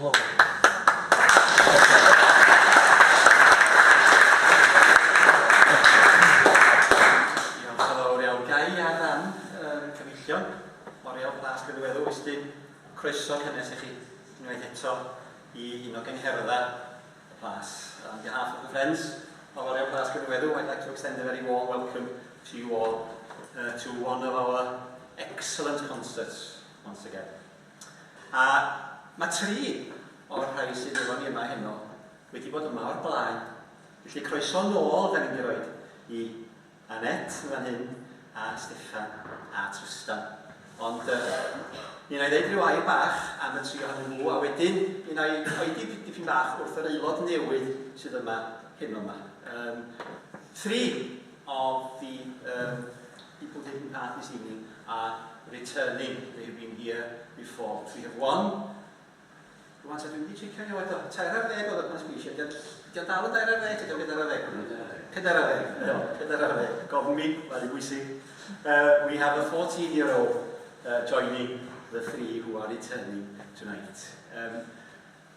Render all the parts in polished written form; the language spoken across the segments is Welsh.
Applause. Diolch yn fawr iawn. Ga i ar ran um, cyfeillion Oriel Plas Glyn-y-Weddw estyn croeso cynnes i chi unwaith eto i un o gyngherddau y Plas. On behalf of the Friends of Oriel Plas Glyn-y-Weddw, I'd like to extend a very warm welcome to you all uh, to one of our excellent concerts once again. A mae tri o'r rhai sydd efo ni yma heno wedi bod yma o'r blaen. Felly croeso nôl da ni'n mynd i roed i Annette yn fan hyn a Steffan a Trystan. Ond uh, mi wna i ddeud rhyw air bach am y tri ohonyn nhw, a wedyn mi wna i oedi dipyn bach wrth yr aelod newydd sydd yma heno yma. Um, three of the um, people taking part this evening are returning. They have been here before. We have one Rwan ta, dwi'n mynd i checio ni oed o. 13 oedd y pan sbys, ydy o dal yn 13, ydy o'n 14? 14, 14, gofyn mi, mae'n bwysig. Uh, we have a 14-year-old uh, joining the three who are returning tonight. Um,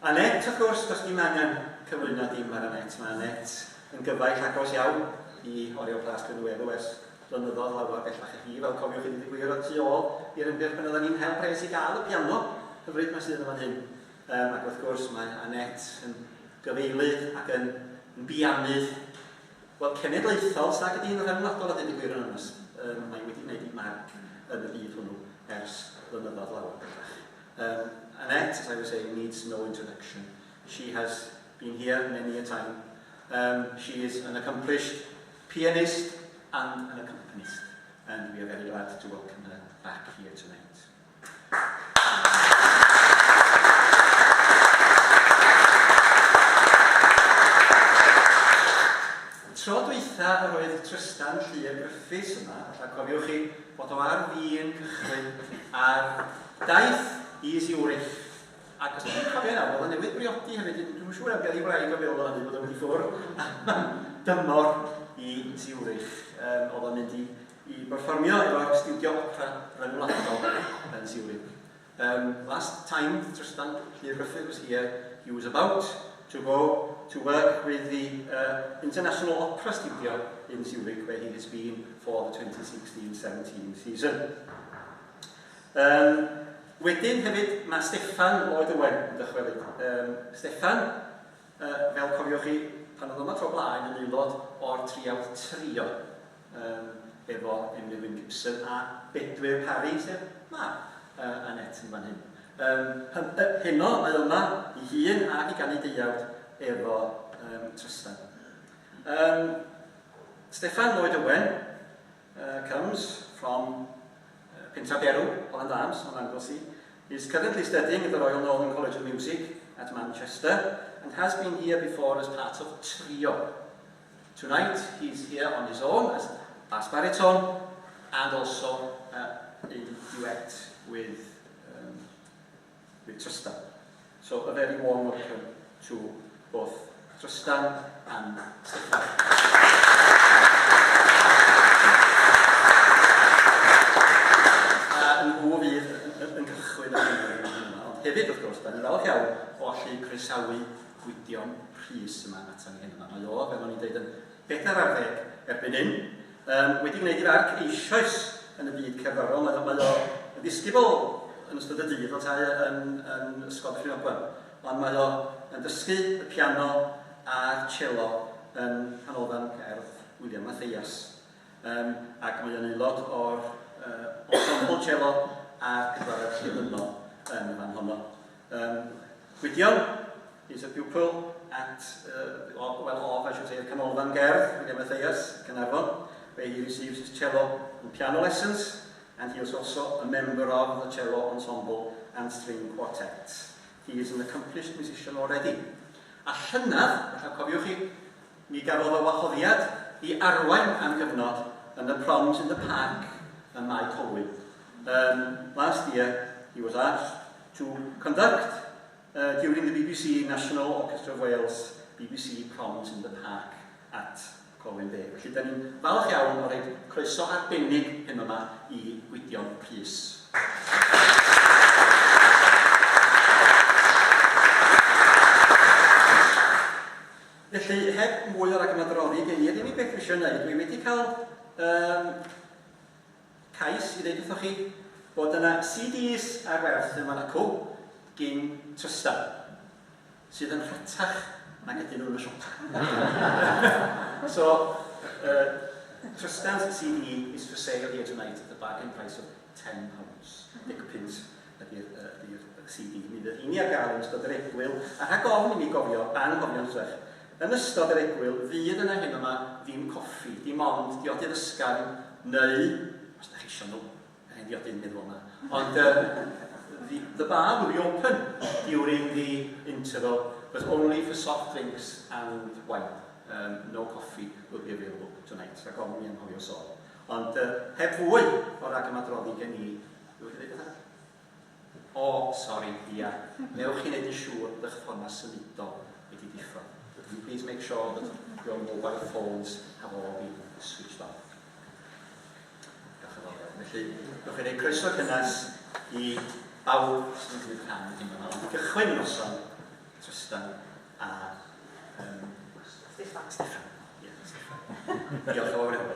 Annette, wrth gwrs, does dim angen cyflwyno dim ar Annette. Mae Annette yn gyfaill agos iawn i Oriel Plas Glyn-y-Weddw ers blynyddoedd lawer bellach a hi, fel cofiwch i ddweud y gwir, oedd tu ôl i'r ymgyrch pan oedden ni'n hel pres i gael y piano hyfryd 'ma sydd yn fan hyn. Um, ac wrth gwrs mae Annette yn gyfeilydd ac yn, yn bianydd, wel, cenedlaethol, os nag ydy hi'n rhyngwladol a dweud y gwir yn onest. Um, mae wedi gwneud ei marc yn y byd hwnnw ers blynyddoedd lawer bellach. Um, Annette, as I was saying, needs no introduction. She has been here many a time. Um, she is an accomplished pianist and an accompanist, and we are very glad to welcome her back here tonight. Tro dwytha yr oedd Trystan Llyr Griffiths yma, alla cofiwch chi bod o ar fin cychwyn ar daith i Zurich. Ac os dwi'n cofio nawr, oedd o newydd briodi hefyd, dwi'n siŵr am gael ei wraig o feddwl hynny bod o'n mynd i ffwrdd am dymor i Zurich. Um, oedd o'n mynd i, i berfformio efo'r stiwdio opera ryngwladol yn Zurich. Um, last time Trystan Llyr Gruffydd was here, he was about to go to work with the uh, International Opera Studio in Zurich, where he has been for the 2016-17 season. Um, wedyn hefyd mae Steffan Lloyd Owen yn dychwelyd. Um, Steffan, uh, fel cofiwch chi, pan oedd yma tro blaen yn aelod o'r triawd trio um, efo Emyr Wyn Gibson a Bedwyr Parry, sef mab uh, Annette yn fan hyn. Um, heno mae yma i hun ac i ganu deuawd efo um, Trystan. Um, Steffan Lloyd Owen uh, comes from uh, Pentra Berw, Holland Arms, on Anglesey. He is currently studying at the Royal Northern College of Music at Manchester and has been here before as part of Trio. Tonight he's here on his own as bass baritone and also uh, in duet with, um, with Tristan. So a very warm welcome to both Trystan and Steffan. A nhw fydd yn cychwyn ar hyn yma. Ond hefyd, wrth gwrs, da ni'n falch iawn o allu croesawu Gwydion Rhys yma atan ni hyn yma. Mae o, fel o'n i'n dweud, yn bedair ar ddeg erbyn hyn. Um, wedi gwneud ei farc eisoes yn y byd cerddorol. Mae, mae o yn ddisgybl yn ystod y dydd, fel tai yn, yn Ysgol Dyffryn Ogwen. Ond mae o yn dysgu y piano a'r cello yn Nghanolfan Cerdd William Mathias. Um, ac mae o'n aelod o'r uh, ensemble cello a'r pedwaredd llinynnol yn y fan honno. Um, Gwydion is a pupil at, uh, well, of, I should say, Canolfan Gerdd William Mathias, Caernarfon, where he receives his cello and piano lessons, and he is also a member of the cello ensemble and string quartet. He is an accomplished musician already. A llynedd, fatha cofiwch chi, mi gafodd o wahoddiad i arwain am gyfnod yn y Proms in the Park ym Mae Colwyn. Um, last year, he was asked to conduct uh, during the BBC National Orchestra of Wales BBC Proms in the Park at Colwyn Bay. Felly, da ni'n falch iawn o roi croeso arbennig hyn yma i Gwydion Prys. unig beth dwi eisiau gwneud, dwi wedi cael cais i ddeud wrthoch chi bod yna CDs ar werth yn fan acw gin Trystan, sydd yn rhatach nag ydyn nhw yn y siop. So, Trystan's CD is for sale here tonight at the bargain price of £10. 10 punt ydy'r ydy CD. Mi fydd rheini ar gael yn ystod yr egwyl, a rhag ofn i mi gofio, anghofio'n hytrach, yn ystod yr egwyl, fydd yna heno 'ma ddim coffi, dim ond diodydd ysgafn, neu, os da chi isio nhw, yr hen ddiodydd meddwol 'ma. Ond the bar will be open during the interval, but only for soft drinks and wine. No coffee will be available tonight. Rhag ofn i mi anghofio sôn. Ond heb fwy o ragymadroddi gen i, ddewch chi ddeud pethau? O, sori, ia. Newch chi wneud yn siŵr bod eich ffonau symudol wedi diffodd. Will you please make sure that your mobile phones have all been switched off? Diolch yn fawr iawn. Felly, newch chi wneud croeso cynnes i bawb sydd yn cymryd rhan yn yma. Ond i gychwyn y noson, Trystan a Steffan. Steffan. Ie, Steffan. Diolch yn fawr iawn.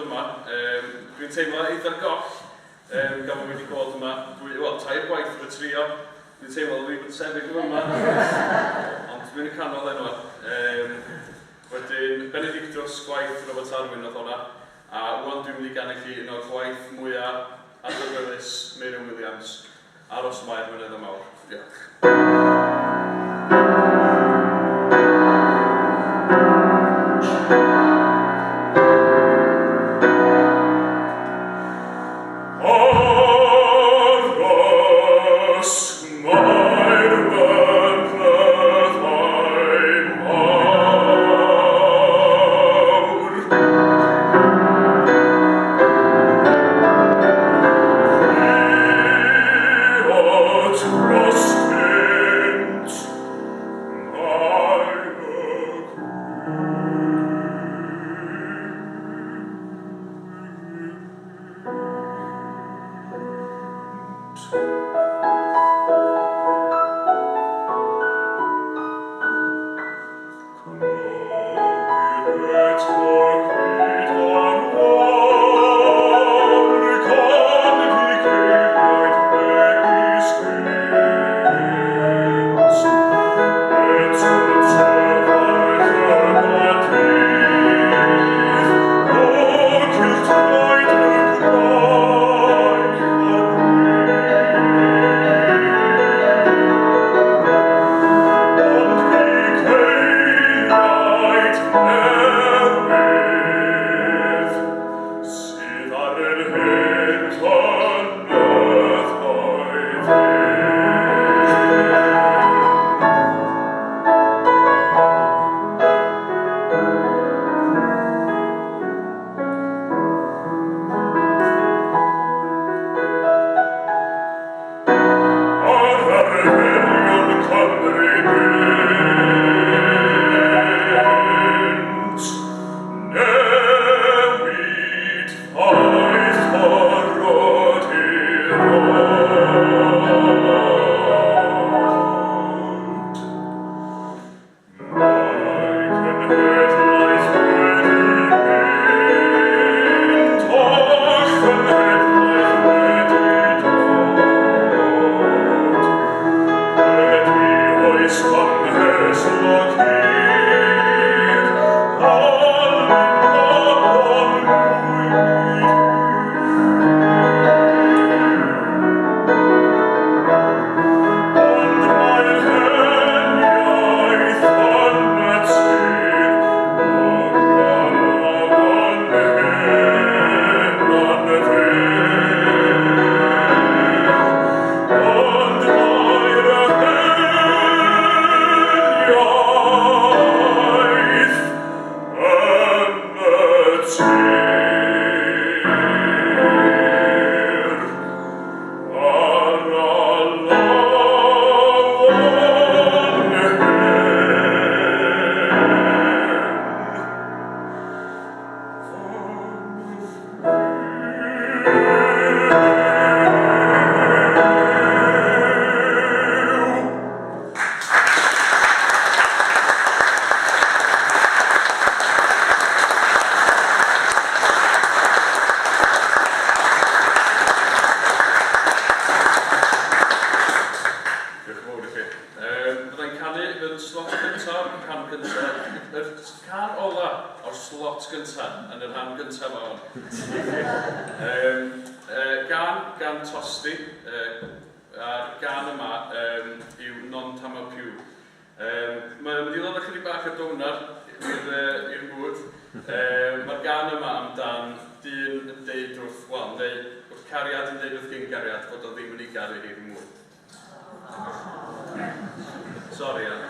yma. Dwi'n teimlo eitha goll, gan bod wedi bod yma, wel, tair gwaith fy trio. Dwi'n teimlo dwi'n bod sefyll yma, ond dwi'n y canol enwa. Wedyn, Benedictus, gwaith Robert Arwyn oedd hwnna. A wan dwi'n mynd i ganu chi un o'r gwaith mwyaf adnabyddus Meirion Williams, Aros Mae'r Mynydda Mawr. Diolch. Sorry, Anna.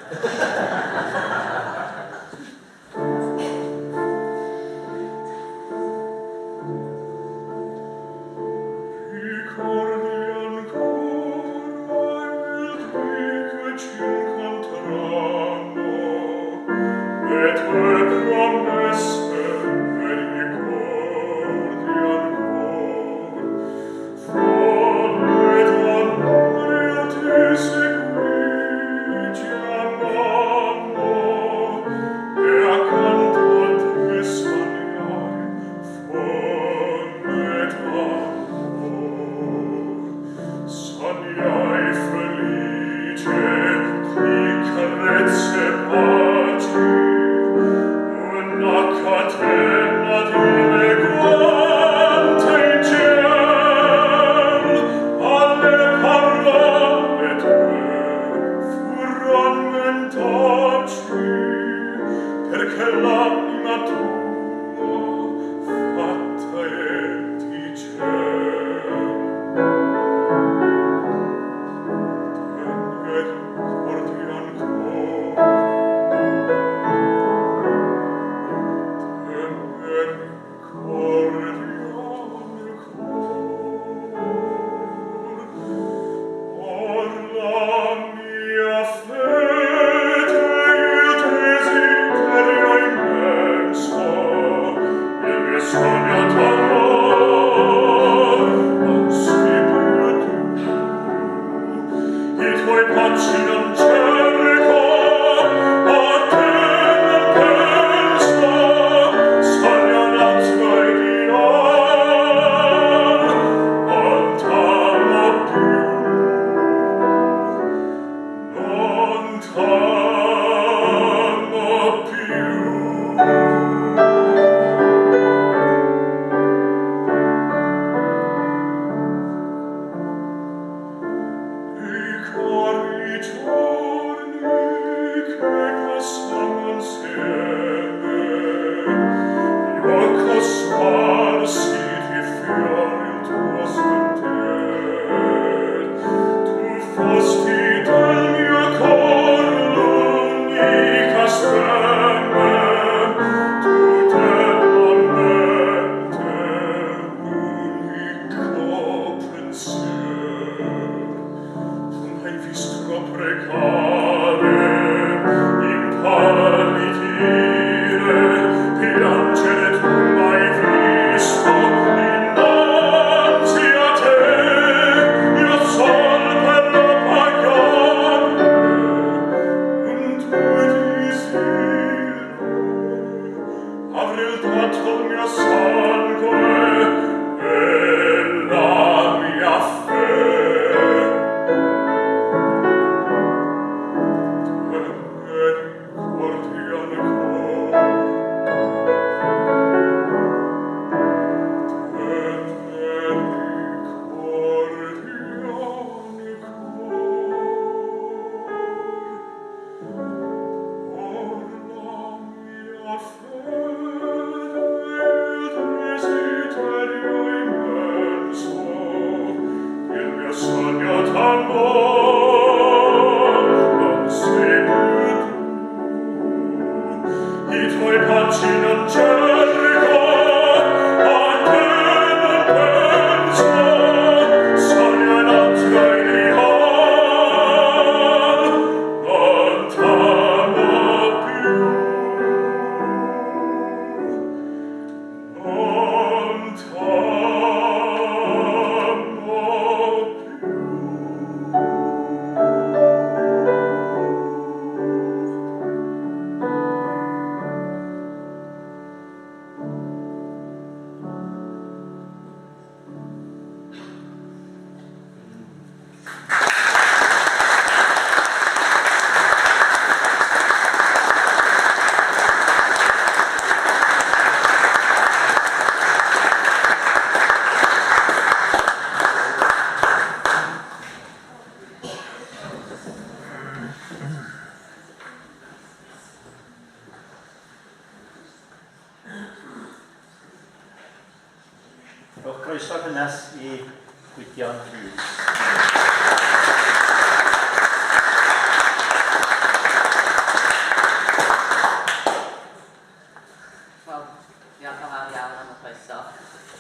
Solitario immenso, il mio sogno t'amor, non sei più tu, i tuoi baci non cerco, a te non penso, sogno notte di or, non t'amo più. Non t'amo più. Rhowch croeso cynnes i Gwydion Rhys. Wel, diolch yn fawr iawn am y croeso.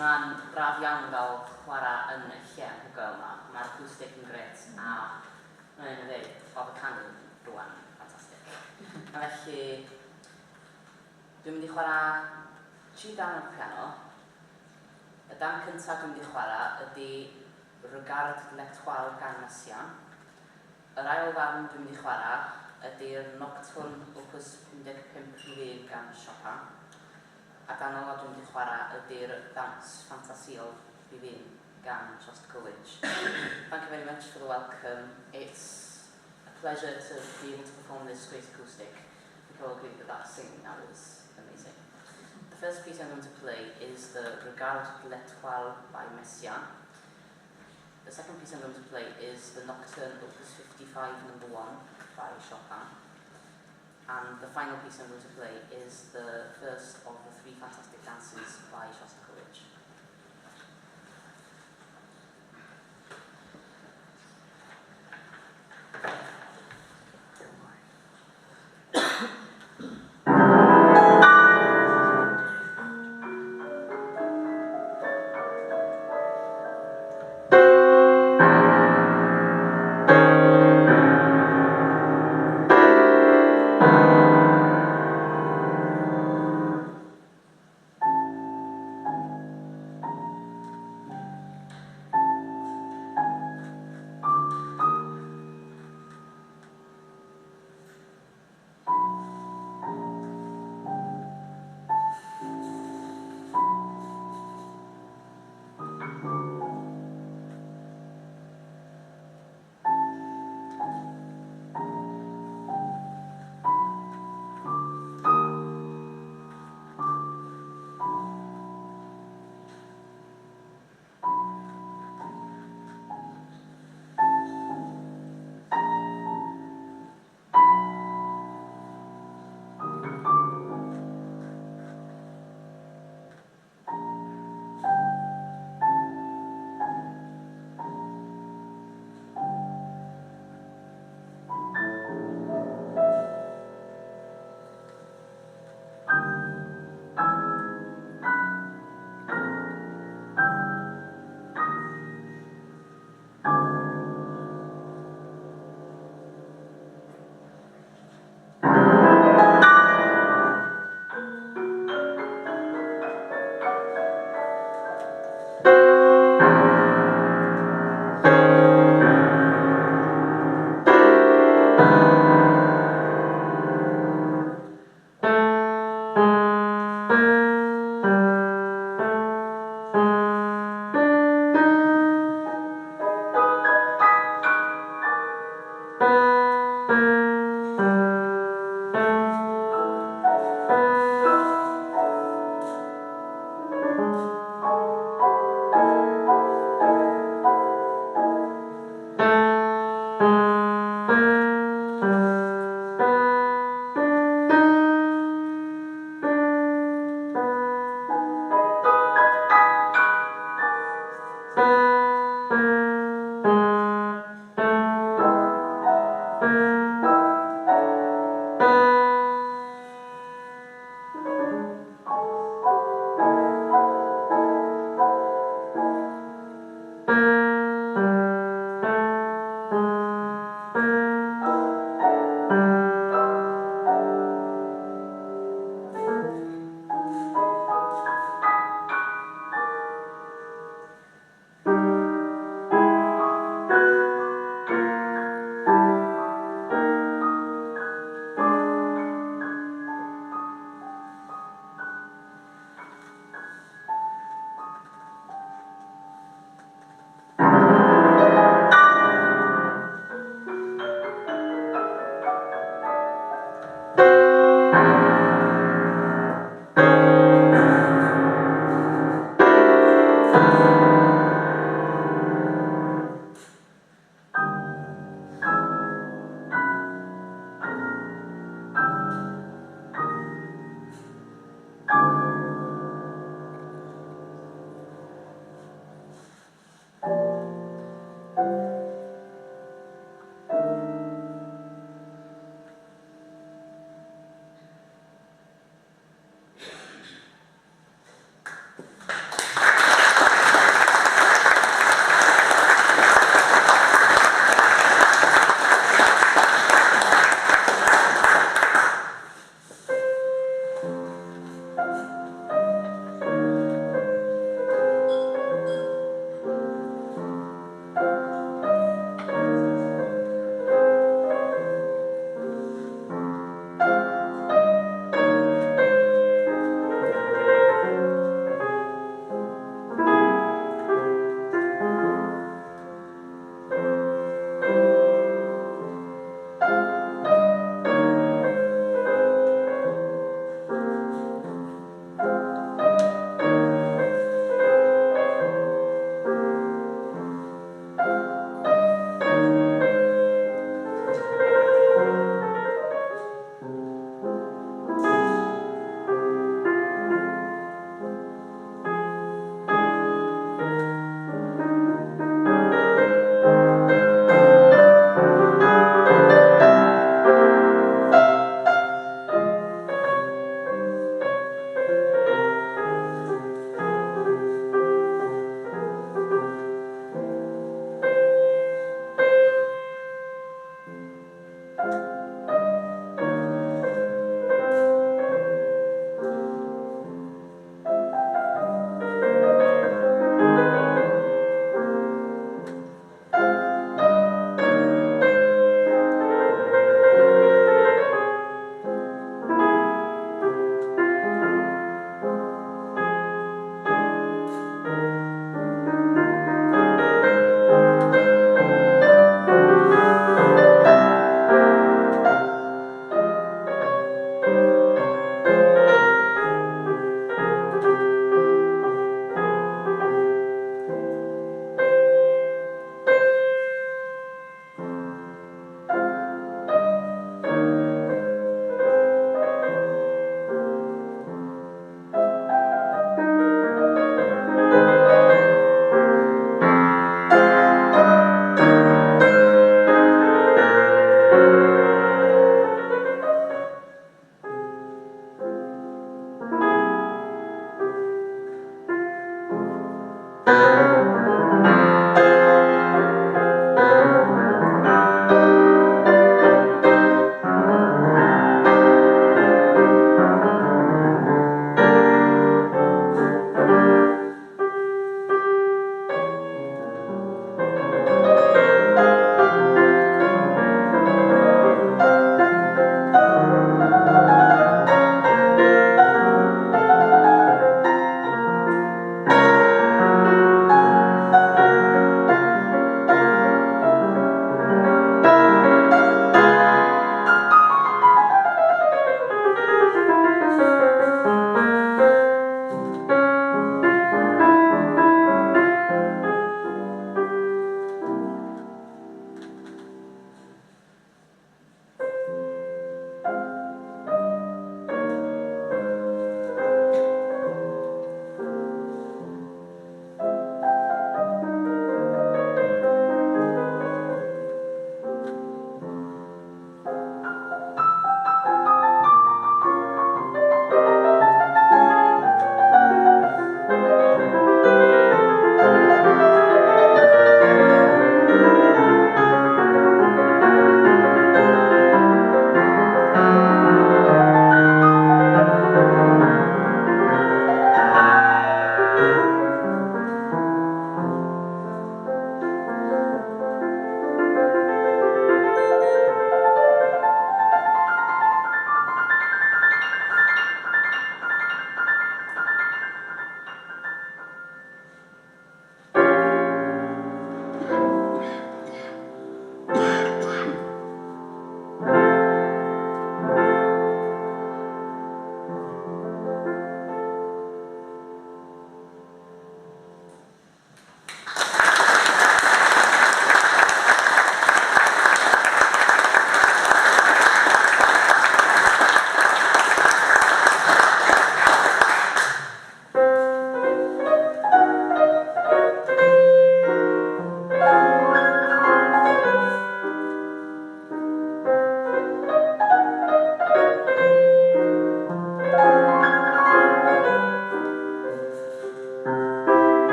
Mae'n braf iawn gael chwarae yn y lle anhygoel yma. Mae'r acoustic yn grêt a mae'n dweud, oedd y canu rwan, ffantastig. A felly, dwi'n mynd i chwarae tri darn o'r piano. Y darn cyntaf dwi'n mynd i chwarae ydy Regard l'Étoile gan Messiaen. Yr ail ddarn dwi'n mynd i chwarae ydy'r Nocturne Opus 55 rhif 1 gan Chopin. A darn ola dwi'n mynd i chwarae ydy'r Dawns Ffantasïol rhif 1 gan Shostakovich. Thank you very much for the welcome. It's a pleasure to be able to perform this great acoustic. We can all agree that that singing now is amazing. The first piece I'm going to play is the Regard l'Étoile by Messiaen. The second piece I'm going to play is the Nocturne Opus 55 number 1 by Chopin. And the final piece I'm going to play is the first of the three fantastic dances by Shostakovich.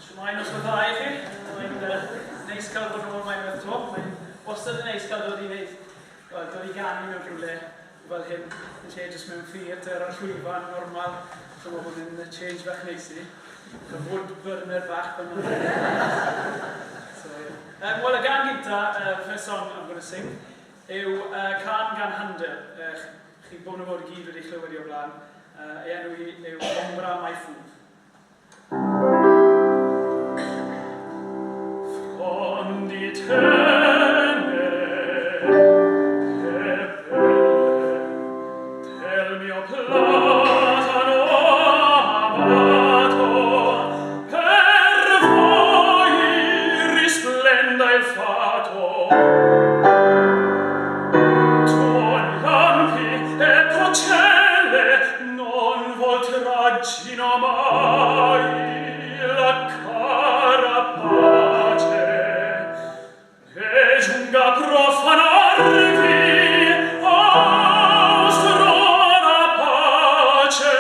Shwmae, noswaith dda i chi. Mae'n neis cael bod yn ôl yma unwaith 'to. Mae'n wastad yn neis cael dod i wneud, wel, dod i ganu mewn rhywle fel hyn, yn lle jyst mewn theatr ar llwyfan normal. So mae hwn yn change bach neis i ni. Cael wood burner bach fan yna. So, yeah. Wel, y gan gynta, first song I'm going to sing, yw cân gan Handel. Chi bron o fod i gyd wedi chlywed i o'r blaen. Ei enw hi yw Ombra Mai Fu. Frondi tene e belle del mio platano amato, per voi risplenda il fato. Tuon lampi e procelle non voltraggino mai la cara pace, e giunga a profanarvi austro rapace.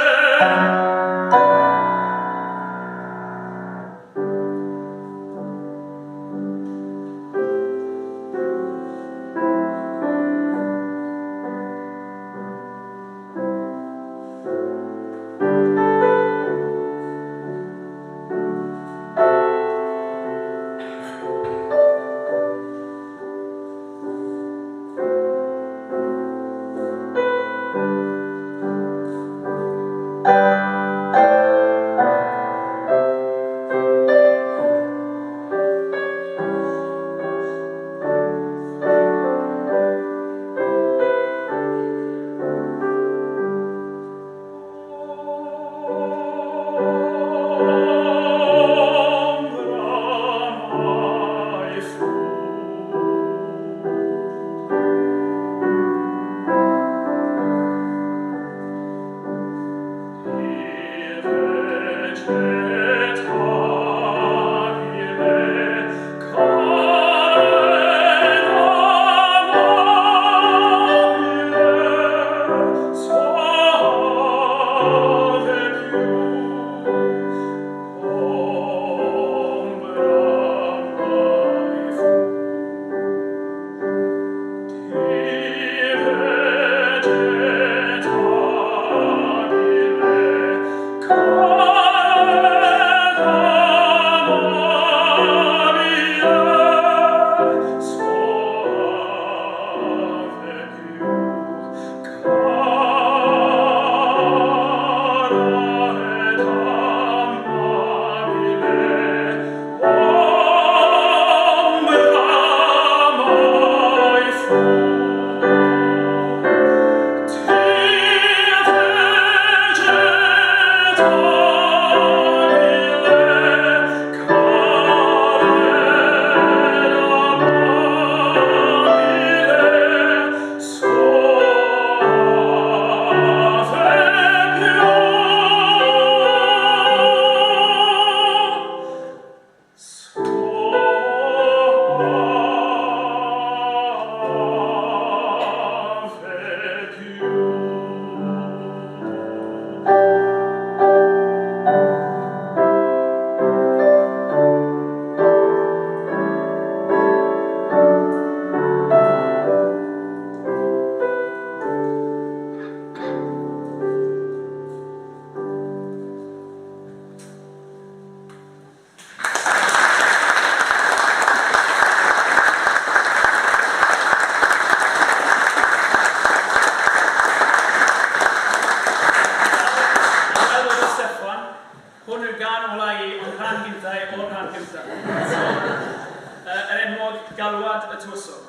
Gwlad y Tywysog.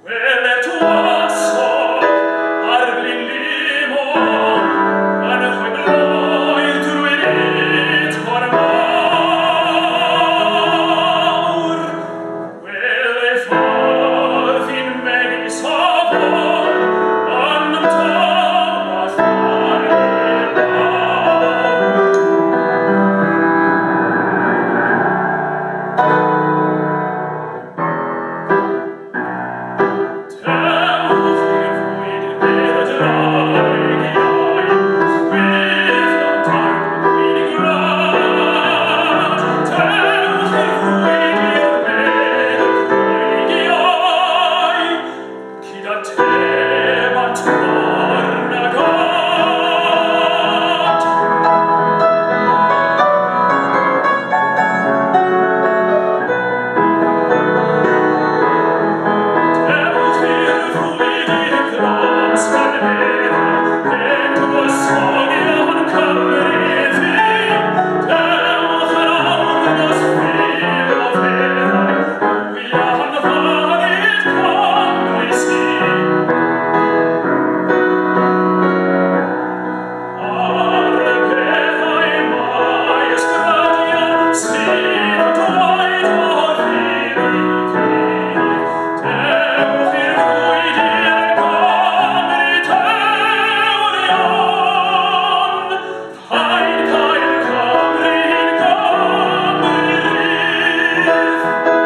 Wele tywysog ar flin limon, yn rhoi bloedd drwy'r utgorn mawr. Wele ffordd un megis afon, yn ymdywallt ar ei lawr. Dewch i'r fwyd i'r bedd y dreigiau, chwifio dail gwyn i gwlad. Dewch i'r fwyd i'r bedd y creigiau, cyd â teb a torn a gad. Dewch i'r fwyd i'r glas ganfeddau, hen dywysogion Cymru ddu. Dewch yn awr dros fil o feddau, hwya'n ddarud Cymru sy. Ar y beddau mae ysbrydion sydd yn dwaed o ddydd i ddydd. Dewch i'r fwyd i'r Gymru dewrion, rhaid cael Cymru'n Gymru rydd.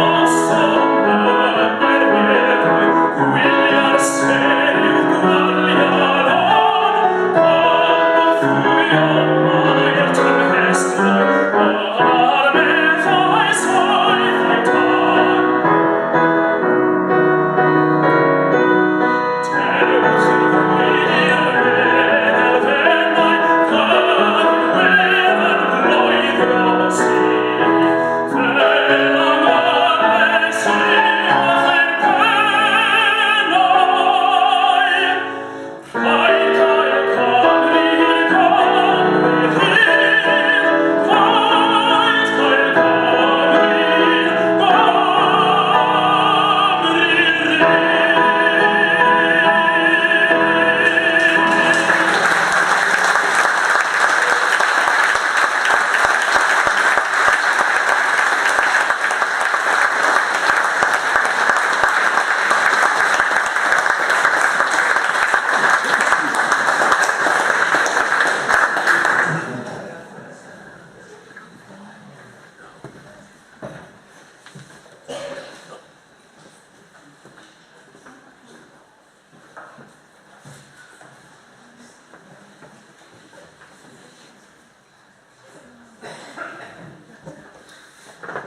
Ymladd drosom y mae'r meddau, gwylia'r sêr yw gwalia'r on, Cynorthwyo mae'r tymhestlau, a'r meddau saethau tân. Dewch i'r fwyd i'r medd elfennau, cydwedd yn bloeddio sydd, fel angorles uwch ein pennau. Rhaid cael Cymru'n Gymru rydd, rhaid cael Cymru'n Gymru rydd.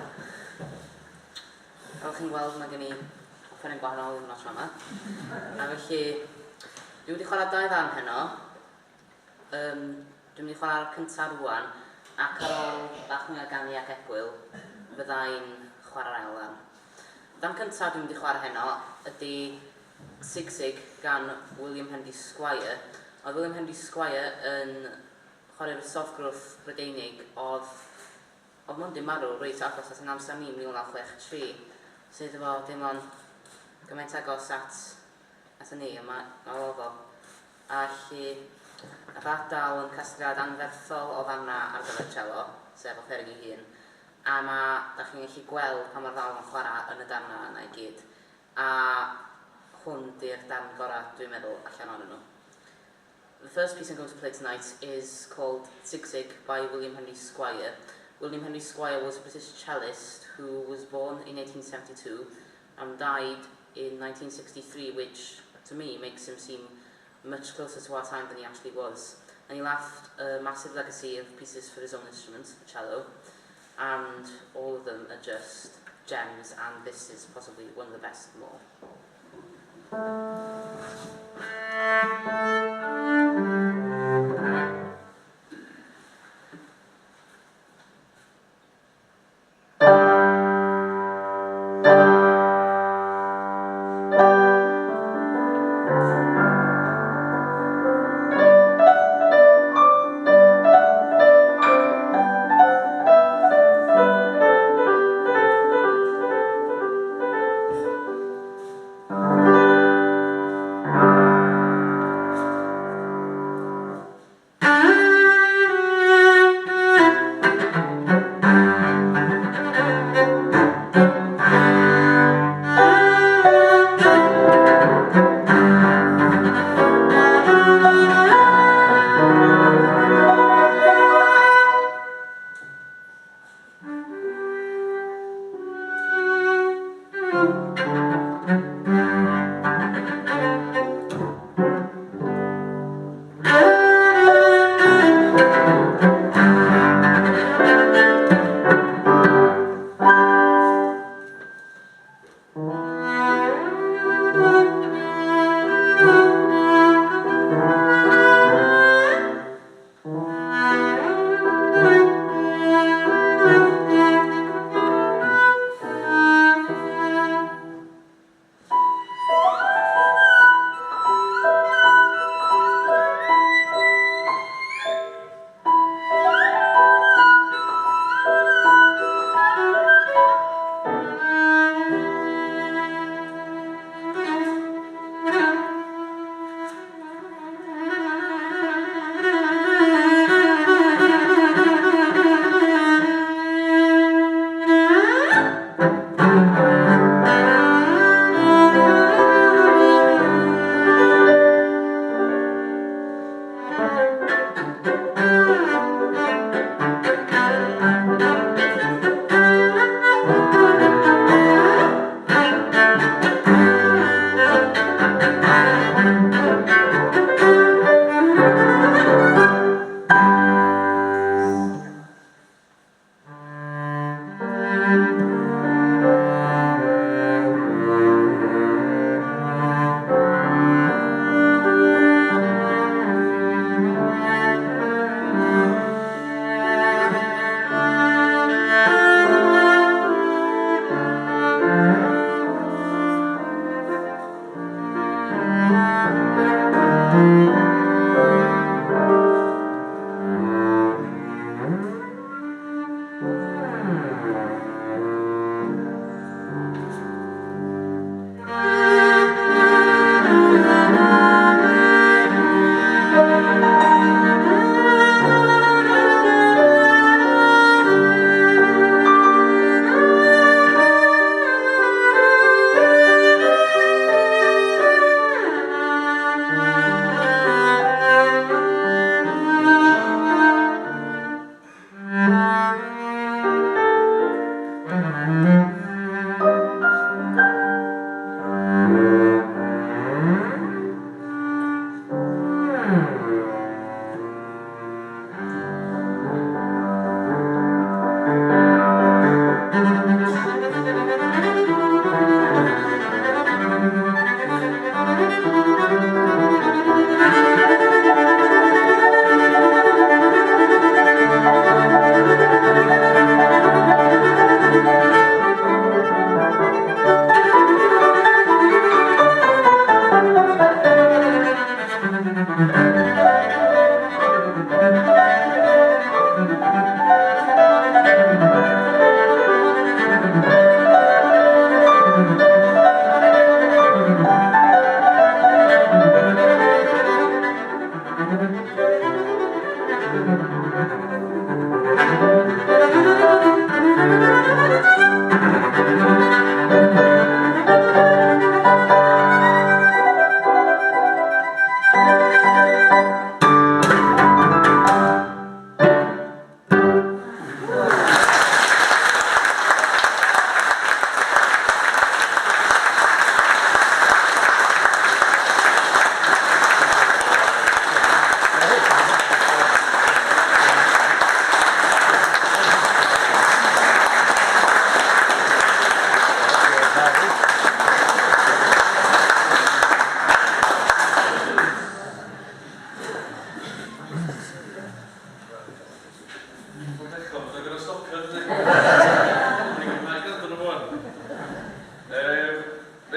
Fel chi'n gweld, mae gen i offeryn gwahanol i'r nos yma. A felly, dwi wedi chwarae dau ddarn heno. Dwi'n mynd i chwarae'r cyntaf rwan, ac ar ôl bach mwy o ganu ac egwyl, fyddai'n chwarae'r ail ddarn. Darn cyntaf dwi'n mynd i chwarae heno ydy Sigsig gan William Henry Squire. Oedd William Henry Squire yn chwarae'r soddgrwth Brydeinig oedd mond yn marw reit agos at yn amser ni 1963, sydd efo dim ond gymaint agos at ni, a mae oedd o. A felly, nath adael yn casgliad anferthol o ddarna ar gyfer cello, sef offeryn ei hun, a da chi'n gallu gweld pa mor dda oedd o'n chwarae yn y darna yna i gyd. A hwn di'r darn gorau, dwi'n meddwl, allan ohonyn nhw. The first piece I'm going to play tonight is called Sigsig by William Henry Squire. William Henry Squire was a British cellist who was born in 1872 and died in 1963, which to me makes him seem much closer to our time than he actually was. And he left a massive legacy of pieces for his own instrument, the cello, and all of them are just gems, and this is possibly one of the best of them all.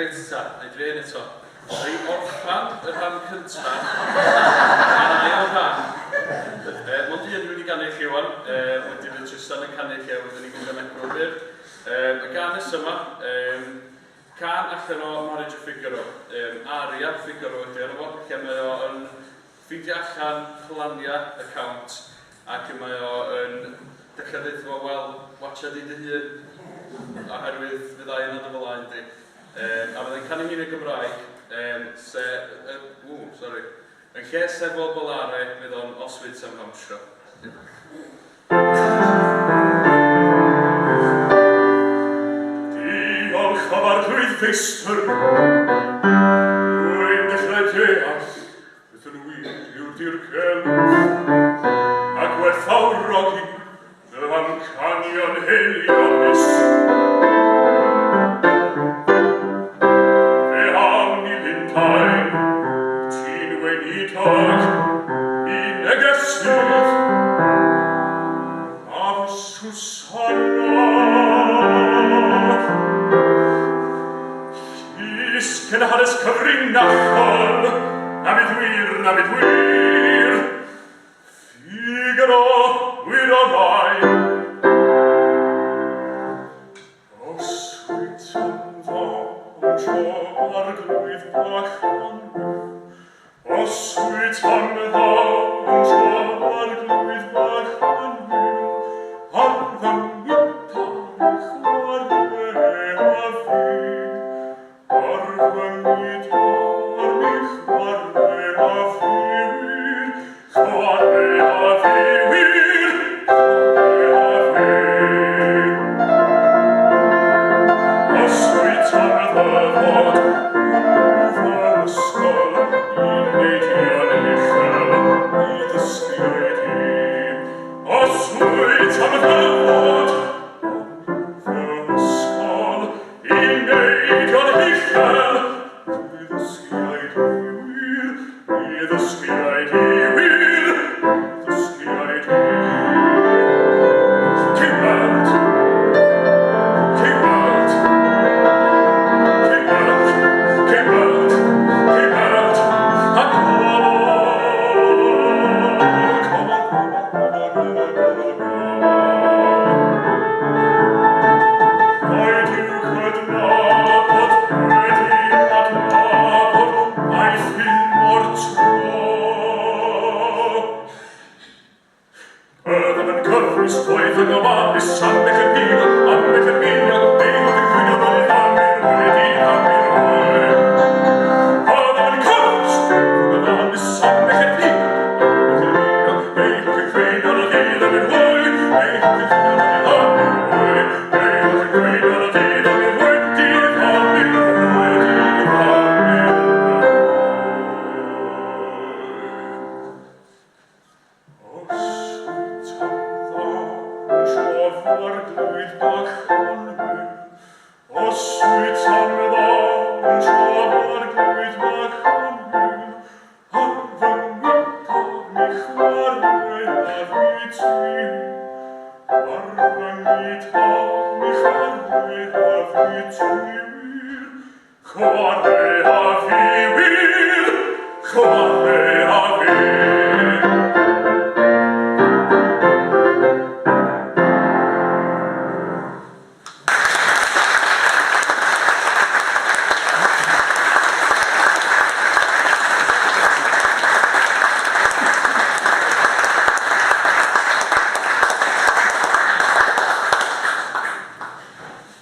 Reit ta, na i drio hyn eto. Na i orffan y rhan cynta, a'r ail rhan. Mond un dwi'n mynd i ganu i chi wan, wedyn fydd Tristan yn canu i chi a wedyn ni'n mynd am egwyl byr. Y gân nesa yma, cân allan o Marriage of Figaro, aria Figaro ydy enw fo, lle mae o yn ffeindio allan plania y Count ac mae o yn dechrau dweud wrtho fo, wel, watcha di dy hun, oherwydd fydda i yna dy flaen di. A fyddai'n canu hi'n y Gymraeg, se, ww, sori. Yn lle Se Vuol Volare, fydd o'n Os Wyt Am Ddawnsio. Diolch am Arglwydd Feistr. Rwy'n dechrau deall beth yn wir yw'r dirgelwch a gwerthfawrogi fy amcanion haelionus. Fe am i Lundain, ti'n weinidog, i negesydd, a fy Susanna. Llys cenhades cyfrinachol, na fydd wir, na fydd wir, Figaro, wir o rai. Os wyt am ddawnsio arglwydd bach annwyl, os wyt am ddawnsio arglwydd bach annwyl, ar fy ngitar chwarae a fi, ar fy ngitar mi chwarae a fi wir, chwarae a fi wir, chwarae a fi. Os wyt am ddyfod yn fy ysgol i neidio'n uchel i ddysgu i ti. Os wyt am ddyfod yn fy ysgol i neidio'n uchel i ddysgu i ti wir, i ddysgu i ti wir, i ddysgu i ti. Cei weld, cei weld, cei weld, cei weld, cei weld, a come on, come on, come on, come on, come on, come on, come on. Rhaid yw cydnabod, wedi adnabod, mae ffin mor tro. Byddaf yn cyfrwys gwaith yn gofalus am eich ymil, am eich ymil, ei fod yn gwylio fel ddamer wedi ddamer oer. Byddaf yn cyfrwys gwaith yn gofalus am eich ymil, am eich ymil, ei fod yn gwylio fel ddamer oer, ei fod yn gwylio fel ddamer oer, ei fod yn gwylio fel ddamer oer, diddamer oer, diddamer oer. Os wyt am ddawnsio arglwydd bach annwyl, os wyt am ddawnsio arglwydd bach annwyl, ar fy ngitar mi chwarae a fi ti. Ar fy ngitar mi chwarae a fi ti wir, chwarae a fi wir, chwarae a fi.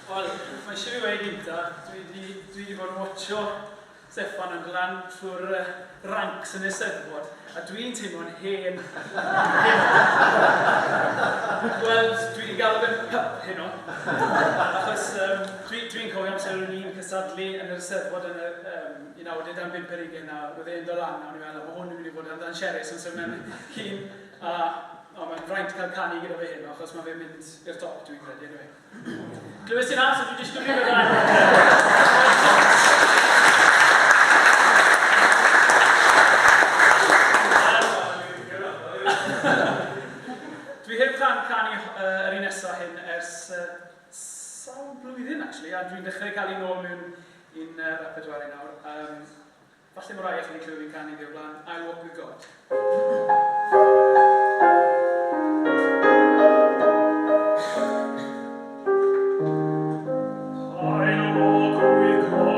Wel, mae eisiau fi weud gynta, dwi wedi dwi 'di bod yn watcho Steffan yn dod lan trwy'r ranks yn Eisteddfod, a dwi'n teimlo'n hen. Wel, dwi wedi galw fe'n pup heno, achos dwi'n dwi cofio amser o'n i'n cystadlu yn yr Eisteddfod yn y 1995 ar 20 a oedd e'n dod lan, a o'n i'n meddwl, mae hwn yn mynd i fod yn ddanserus, ond so mae'n hun, a o, mae'n fraint cael canu gyda fe heno, achos mae fe'n mynd i'r top, dwi'n credu, anyway. Glywes ti na, so dwi'n disgwyl rhywbeth yna. Dwi heb canu yr un nesaf hyn ers sawl blwyddyn, actually, a dwi'n dechrau cael ei nôl mewn i'n repertoire i nawr. Falle mae rai chi wedi clywed fi'n canu ddi o blaen, I'll Walk With God. I'll walk with God.